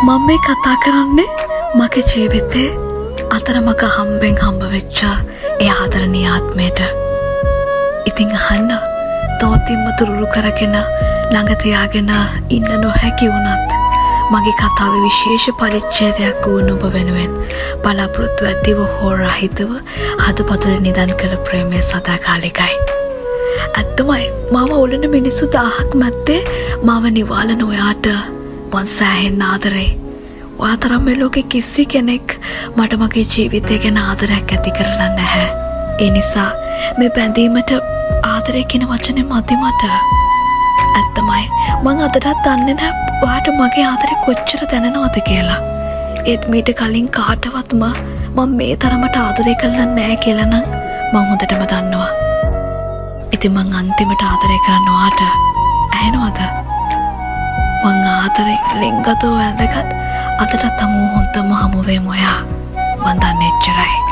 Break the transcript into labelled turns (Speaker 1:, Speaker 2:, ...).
Speaker 1: මම මේ කතා කරන්නේ මගේ ජීවිතේ අතරමඟ හම්බෙන් හම්බ වෙච්ච ඒ ආදරණීය ආත්මයට. ඉතින් අහන්න, තෝතින්ම තුරුළු කරගෙන ළඟ තියාගෙන ඉන්න නොහැකි වුණත් මගේ කතාවේ විශේෂ පරිච්ඡේදයක් වූ නුඹ වෙනුවෙන් බලාපොරොත්තු ඇතිව හෝ රහිතව හදපතුලේ නිදන් කළ ප්‍රේමය සදාකාලිකයි. ඇත්තමයි, මාව අවුලන මිනිස්සු 1000ක් මැද්දේ මාව නිවාලන ඔයාට මං සෑහෙන්න ආදරේ. ඔයා තරම් මේ ලෝකෙ කිසි කෙනෙක් මට මගේ ජීවිතය ගැන ආදරයක් ඇති කරලා නැහැ. ඒ නිසා මේ බැඳීමට ආදරය කියන වචනේ මදි මට. ඇත්තමයි, මං අදටත් දන්නේ නැහැ ඔයාට මගේ ආදරේ කොච්චර දැනෙනවද කියලා. ඒත් මීට කලින් කාටවත්ම මං මේ තරමට ආදරය කළා නෑ කියලා නම් මං හොඳටම දන්නවා. ඉතින් මං අන්තිමට ආදරය කරන්න ඔයාට. ඇහෙනවද? මං ආදරේ ලෙන්ගතුව වැඳගත් අදටත් හමු හොඳම හමුවෙමු ඔයා. මං දන්නේ එච්චරයි.